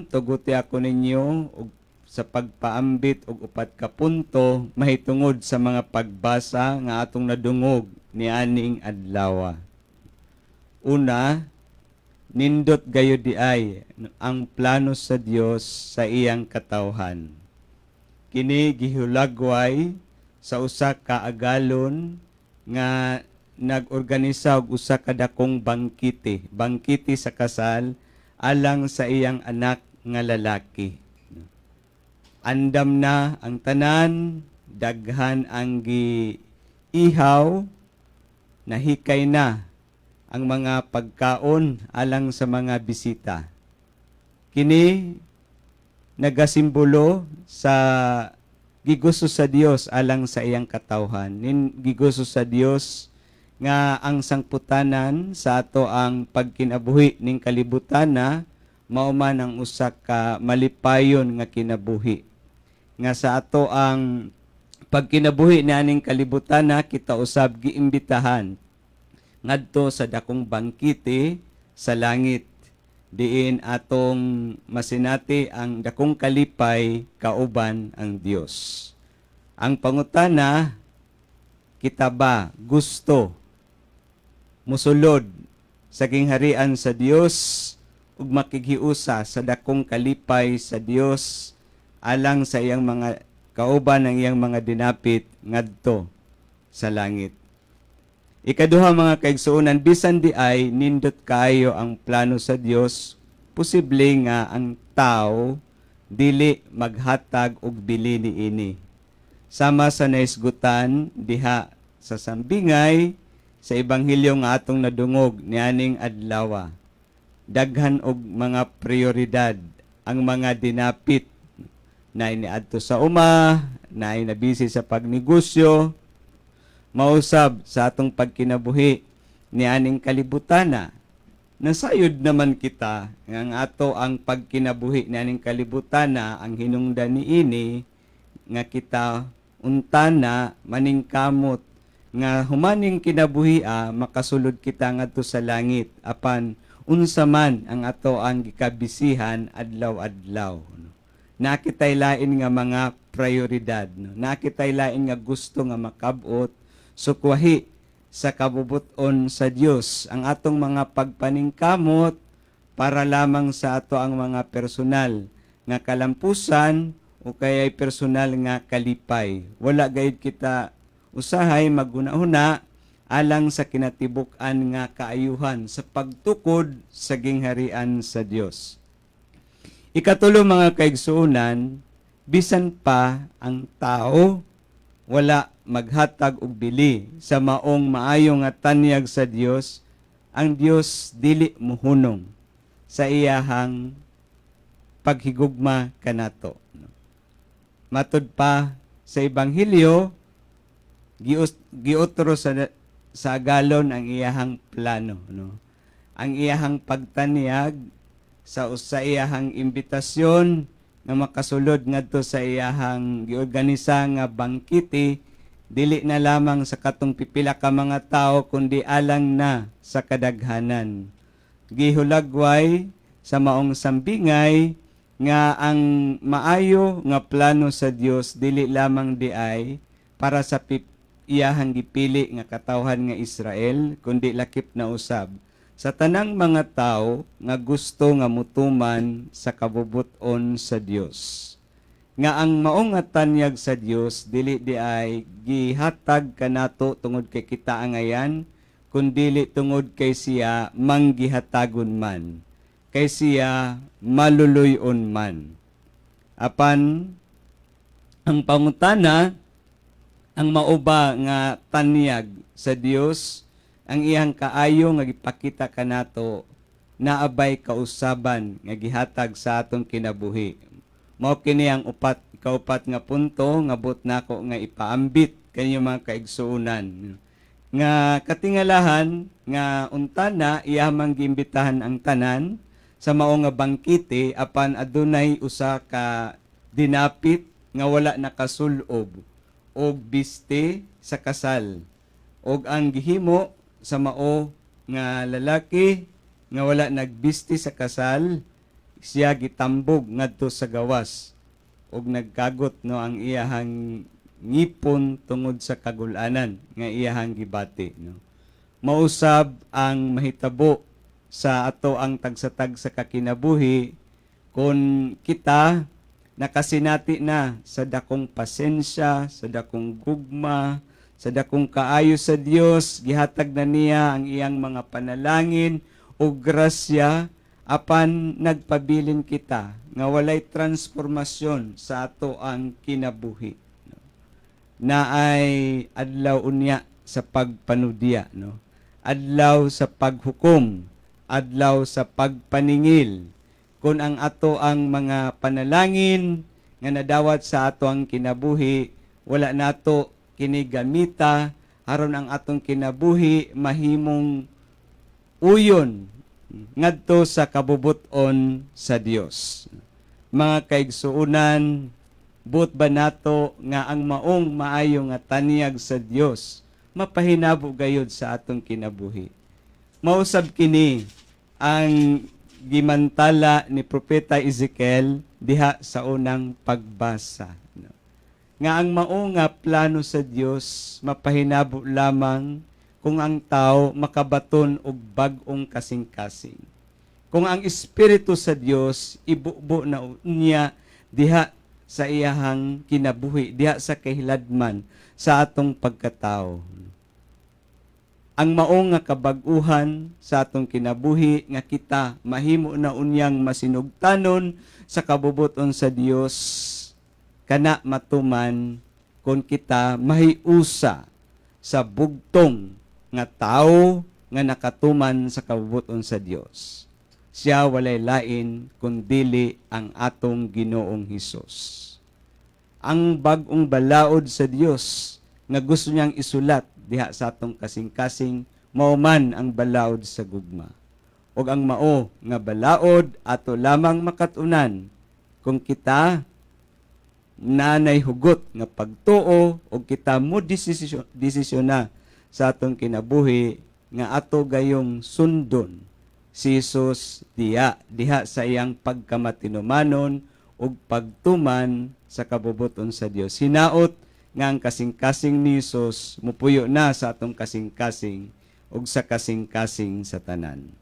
Tuguti ako ninyo og sa pagpaambit og upat ka punto mahitungod sa mga pagbasa nga atong nadungog nianing adlaw. Una, nindot gayud diay ang plano sa Dios sa iyang katawhan. Kini gihulagway sa usa ka agalon nga nag-organisa og usa ka dakong bangkete, bangkete sa kasal alang sa iyang anak nga lalaki. Andam na ang tanan, daghan ang giihaw, nahikay na ang mga pagkaon alang sa mga bisita. Kini nagasimbolo sa gigusto sa Dios alang sa iyang katawhan. Nin gigusto sa Dios nga ang sangputanan sa ato ang pagkinabuhi ning kalibutan na mao man ang usa ka malipayon nga kinabuhi. Nga sa ato ang pagkinabuhi nianing kalibutan na, kita usab giimbitahan ngadto sa dakong bangkete sa langit, diin atong masinati ang dakong kalipay kauban ang Dios. Ang pangutana, kita ba gusto musulod sa gingharian sa Dios ug makighiusa sa dakong kalipay sa Dios alang sa iyang mga kauban, ang iyang mga dinapit ngadto sa langit? Ikaduha, mga kaigsuonan, bisan diay nindot kaayo ang plano sa Dios, posible nga ang tao dili maghatag og bili niini. Sama sa naisgutan diha sa sambingay sa ebanghelyo nga atong nadungog nianing adlaw. Daghan og mga prioridad ang mga dinapit na iniadto sa uma, na nabisi sa pagnegosyo, mausab sa atong pagkinabuhi ni aning kalibutana. Nasayod naman kita nga ang ato ang pagkinabuhi ni aning kalibutana, ang hinungdan niini nga kita untana maningkamot nga humaning kinabuhi makasulod kita ngadto sa langit, apan unsa man ang ato ang gikabisihan adlaw-adlaw, no? Naa kitay lain nga mga prioridad, no? Naa kitay lain nga gusto nga makabot sukwahi sa kabubuton sa Dios. Ang atong mga pagpaningkamot para lamang sa ato ang mga personal nga kalampusan o kaya'y personal nga kalipay. Wala gayud kita usahay maghuna-huna alang sa kinatibuk-an nga kaayuhan sa pagtukod sa gingharian sa Dios. Ikatulo, mga kaigsuonan, bisan pa ang tao wala maghatag og bili sa maong maayo nga tanyag sa Dios, ang Dios dili muhunong sa iyahang paghigugma kanato. Matud pa sa ebanghelyo, giutro sa agalon ang iyahang plano, no? Ang iyahang pagtanyag sa iyahang imbitasyon nga makasulod ngadto sa iyahang giorganisa nga bangkete, dili na lamang sa katong pipila ka mga tao kundi alang na sa kadaghanan. Gihulagway sa maong sambingay nga ang maayo nga plano sa Dios dili lamang diay para sa iyahang gipili nga katawhan nga Israel, kundi lakip na usab sa tanang mga tao nga gusto nga mutuman sa kabubuton sa Dios. Nga ang maong nga tanyag sa Dios dili diay gihatag kanato tungod kay kita angayan, kundili tungod kay siya manggihatagon man, kay siya maluluyon man. Apan ang pangutana, ang mao ba nga tanyag sa Dios, ang iyang kaayo nga gipakita kanato, naa bay kausaban nga gihatag sa atong kinabuhi? Mao kini ang upat kaupat nga punto nga buot nako nga ipaambit kanyo, mga kaigsuonan, nga katingalahan nga untana iya mang giimbitahan ang tanan sa mao nga bangkete, apan adunay usa ka dinapit nga wala nakasulob og biste sa kasal, og ang gihimo sa mao nga lalaki nga wala nagbiste sa kasal, Siya gitambog ngadto sa gawas ug nagkagot, no, ang iyahang ngipon tungod sa kagulanan nga iyahang gibati, no. Mausab ang mahitabo sa ato ang tagsa-tagsa ka kinabuhi kung kita nakasinati na sa dakong pasensya, sa dakong gugma, sa dakong kaayo sa Dios, gihatag na niya ang iyang mga panalangin ug grasya, apan nagpabilin kita nga walay transformasyon sa ato ang kinabuhi, no? Naay adlaw unya sa pagpanudya, no? Adlaw sa paghukom, adlaw sa pagpaningil. Kung ang ato ang mga panalangin nga nadawat sa ato ang kinabuhi, wala nato kini gamita aron ang atong kinabuhi mahimong uyon ngadto sa kabubuton sa Dios. Mga kaigsuonan, buot ba nato nga ang maong maayo nga tanyag sa Dios mapahinabo gayud sa atong kinabuhi? Mausab kini ang gimantala ni Propeta Ezekiel diha sa unang pagbasa, no? Nga ang mao nga plano sa Dios mapahinabo lamang kung ang tao makabaton og bag-ong kasing-kasing. Kung ang espiritu sa Dios ibubo na niya diha sa iyahang kinabuhi, diha sa kahiladman sa atong pagkatao. Ang mao nga kabag-uhan sa atong kinabuhi nga kita mahimo na unyang masinugtanon sa kabubuton sa Dios, kana matuman kung kita mahiusa sa bugtong nga tao nga nakatuman sa kabubuton sa Dios. Siya walay lain kundili ang atong Ginoong Hesus. Ang bag-ong balaod sa Dios nga gusto niyang isulat diha sa atong kasing-kasing mao man ang balaod sa gugma. Ug ang mao nga balaod ato lamang makatunan kung kita nanay hugot nga pagtuo o kita mo desisyon na sa atong kinabuhi nga ato gayong sundon si Jesus diha diha sa iyang pagkamatinumanon ug pagtuman sa kabubuton sa Dios. Hinaot nga ang kasing-kasing ni Jesus mupuyo na sa atong kasing-kasing ug sa kasing-kasing sa tanan.